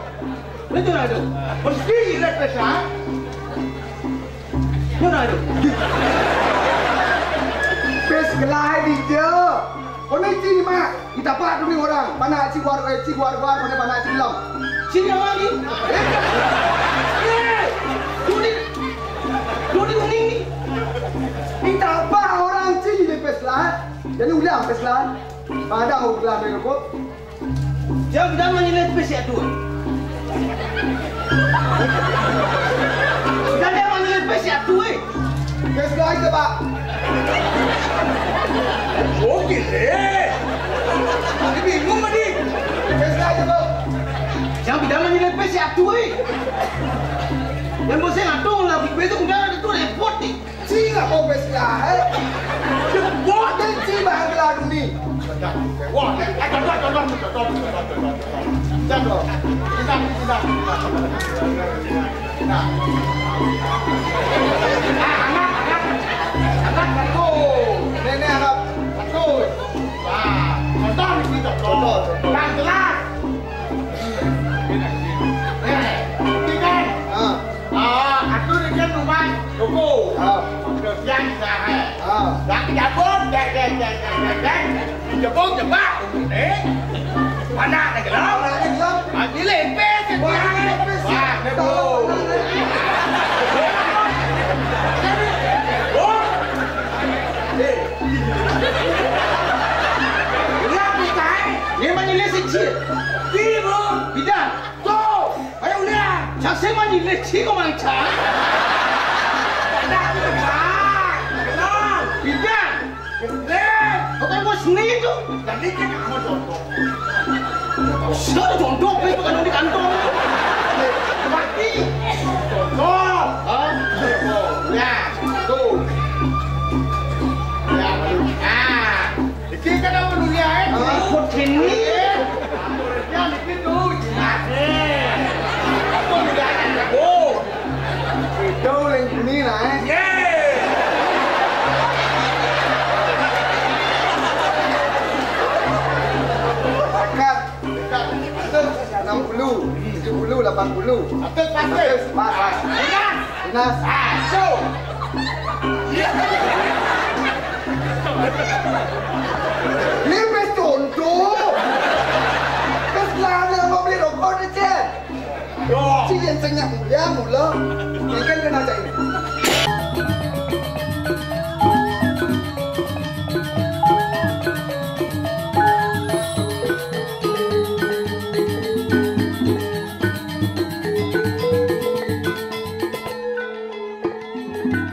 Betul ada. Mesti ingat pesan. Murah ada. Pes gelai di je. Kau ni cing mak. Kita pak tu ni orang. Mana cik war, eh, cik war war, mana mana cik lam. Cik yang lagi. Eh? Eh! Duni. Duni uning ni. Kita pak orang cing di pes lah. Jadi ulang pes lah. Pada ulang ni kau. Dia udah menilai pes ya tu. Udah dia menilai pes ya tu eh. Pes lagi, Pak. Oh, gile. Ini bingung tadi. Pes lagi, Pak. Dia udah menilai pes ya tu eh. Yang bosnya ngatung lagi besok udah ada tu repot nih. Cing apa bes lah, eh? Jebot dan cing bahan geladu ni. Wah, eh, contoh, contoh, contoh, contoh, contoh, contoh. Contoh. Kita, kita. Nah. Ah, anak, anak. Anak satu. Nenek anak satu. Nah, contoh ni kita, contoh. Contoh, contoh. Yang jelas. Eh, ini kan. Ah. Ah, aku ni kan rumah toko. Ah. Kerja saya. Ah. Dah ke dapur, dek, dek, dek, dek, dek, dek. Jebol jebak, eh. Mana nak gelap? Mana nak gelap? Ah, ni lepes je. Wah, dia. Lepes. Wah, dia tahu. Oh. Eh. Dia bukan. Dia mana ni si Cik? Dia, bro. Bidan. Tuh. Ayo ulian. Cak saya mani lecing kau main cak. Ada aku cak. Kenal. Bidan. Kenal. Kau kan bos ni tu. Jadi kan aku contoh. Sudah contoh apa itu kan di kantong. Mati. Contoh. Hah? Ya. Tuh. Ya. Ah. Iki kan apa dunia eh? Ikut sini. Ya, iki tuh. Nah. Apa dunia? Oh. Itu yang ini lah eh. Dekat. Dekat. Itu. Nah, Bang bulu. Atas, atas. Atas, mas, mas. Lunas. Lunas. Ah, so. Ini pes tundu. Pes lana mau beli rokok ni, Cen. Yo. Si yang tengah mulia mula. Ini kan kena cari.